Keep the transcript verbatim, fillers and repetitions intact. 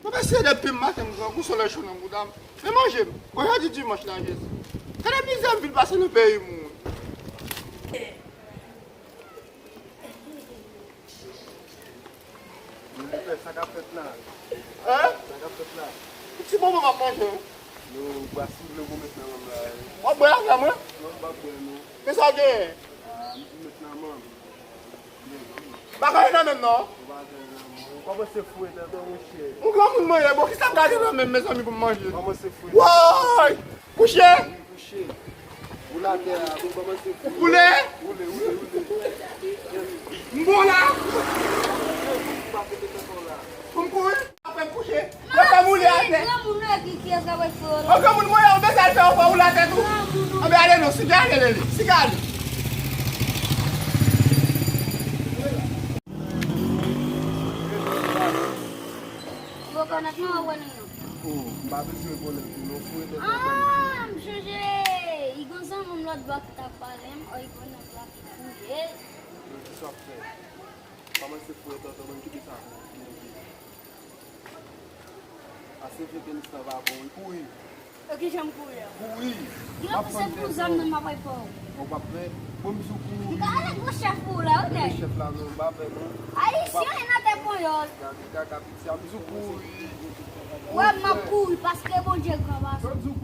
Mwen pa eseye depi maten m grangou, solèy cho nan bouda m. Men manje m. Bon, jodi dimanch la, Jezi. Gade mizè m vin pase nan peyi moun. Monchè, sa k ap fèt la? Hein? Sa k ap fèt la? Ti bonbon m ap manje. Non, bwa si vle ou met nan men m la. W ap bwè avè mwen? Non, m p ap bwè non. Men sa w genyen? Ah, m di met nan men m. Bagay nan men m non. Ou pa gen nan men w. Ou kòmanse foure tèt ou, monchè. Yon granmoun mwen ye, bon, kisa m ka gen nan men m, mezanmi, pou m manje? Kòmanse foure. Woy! Kouche! Kouche. Ou la tè a, ou kòmanse foure. Ou koule? Woule, woule, woule. M bon la. Pou m kouri? Apre m kouche. Mwen fè m woule atè. Granmoun nan ki, ki travay fò la. Yon granmoun mwen ye, ou bezwen al fè yon fò woule atè tou. Anben ale non, siga ale, lele. Siga ale. Bon, kanèt mwen wè nou non. Oh, m pa bezwen konnen tou non, foure tèt ansanm. Ah, m chanje. I gon zanmi m lòt bò ki t ap pale m, oh, i gon lòt bò ki fouye. Yo di sa w fè. Kòmanse foure tèt ansanm, kite sa pou mwen. Ase vye tenis lan pa bon, wi. Kouri. E kijan m kouri a? Kouri. Yo, se pou zam nan m ap pran. Ou p ap pè. Bon, m di w kouri. M ka ale gwo chèf ou la, wi, nèg. Chèf la, non, m pa pè, non. Ayisyen, e nan tè ponyòl. Gade, gade, piti a, m di w kouri. Wè, m ap kouri, paske Bondye gran, pase. M di w